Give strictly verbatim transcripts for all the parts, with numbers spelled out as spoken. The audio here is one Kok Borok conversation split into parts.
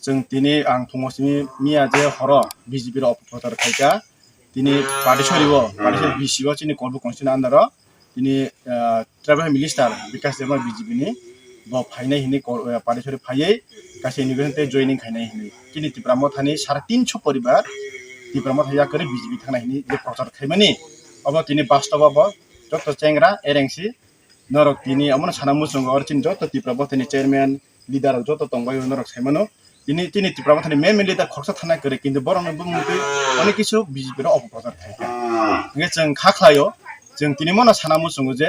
Chwng tini ang phungo simi miya je horo B J P rok opoprochar khaikha. Tini Patisari o, Patisari B C o chini Kolbu constituency under o tini, ah, tribal minister Bikash Debbarma B J P ni bo phainai hini ko-, ah, Patisari phaiwi kaisa inauguration tei joining khainai hini. Chini Tipra Mothani sare tinso poribar Tipra Motha yakarwi B J P thangnai hini je prochar khaimani. Obo tini bastobo bo joto chengra erengsi norok tini omono sana muchungo oro chini joto Tipra Mothani chairman, leader rok joto tongbaio norok saimano. Tini, tini Tipra Mothani main main leader khoroksa thangna kwrwi, kintu borokno bumungtwi onek kisu B J P rok opoprochar khaikha. Hingkhe chwng kha khlaio, chwng tini mono sana muchungo je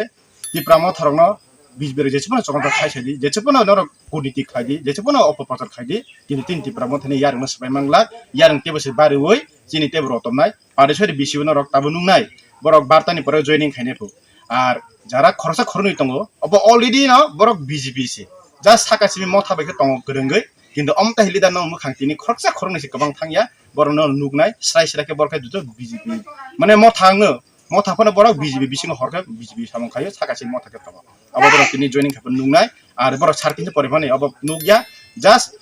Tipra Motha rokno B J P rok jesuphano chokon khai sadi, jesuphano norok kurniti khlaidi, jesuphano opoprochar khlaidi, kintu tini Tipra Mothani yarwngno swbai manglak, yarwng teibo se bariwi chini teibo rotomnai, Patisari B C o norok tabuk nuknai, borok bartani pore joining khainai phu. Ar jara khoroksa khoroknwi tongo, obo already no borok B J P se. Just saka simi Motha bai khe tongo kwrwngwi, kintu omo tai leader no mwkhang tini khoroksa khoroknwi se kwbang thangya, borok no nuknai, srai srai khe borok khe joto B J P. Mane Motha wngno, Motha phano borok B J P bisingo hor khe B J P samung khaio, saka simi Motha khe tongo. Abo borok tini joining khe nuknai, ar borok sar kintu pore phano obo nukya, just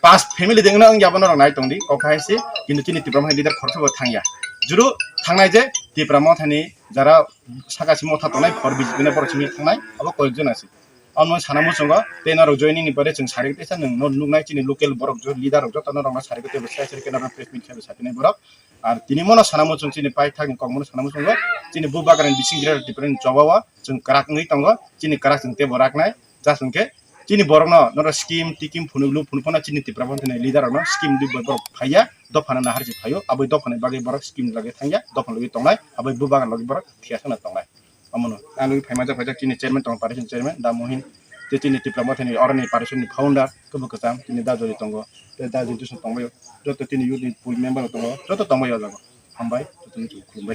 pas family dengno wngya bono rok nai tongdi, kok hai se, kintu tini Tipra Motha leader khoroksa bo thangya. Juru thangnai je Tipra Mothani jara saka simi Motha tongnai, hor B J P ni borok simi thangnai, abo koyekjon ase. Omo sana muchungo tei norok joining ni pore chwng sari teisa nwng no nuknai chini local borok jo leader rok joto norok no sari tei sai sari khe norok press meet khe satinai borok. Ar tini mono sana muchung chini paithak ni kok mono sana muchungo chini bubagra ni bising greater Tripura ni choba o chwng kwrak wngwi tongo, chini kwrak chwng teibo raknai. Just hwnkhe chini borokno norok scheme tikim phunuk luk phunuk phano chini Tipra Mothani leader rokno scheme di borok phaiya, dophano nahar se phaio, aboni dophani bagwi borok scheme lagwi thangya, dophano lagwi tongnai, aboni bubagra lagwi borok thiyasano tongnai. Omono ang lagwi phaima jak phaijak chini chairman tongo, Patisari chairman Da Mohin, tei chini Tipra Mothani oroni Patisari ni founder kebo kwcham chini Da Joli tongo, tei Da Joli Dusha tongbaio, joto chini youth ni full member rok tongo, joto tongbaio o jaga. Hambai, jotono khulumbai.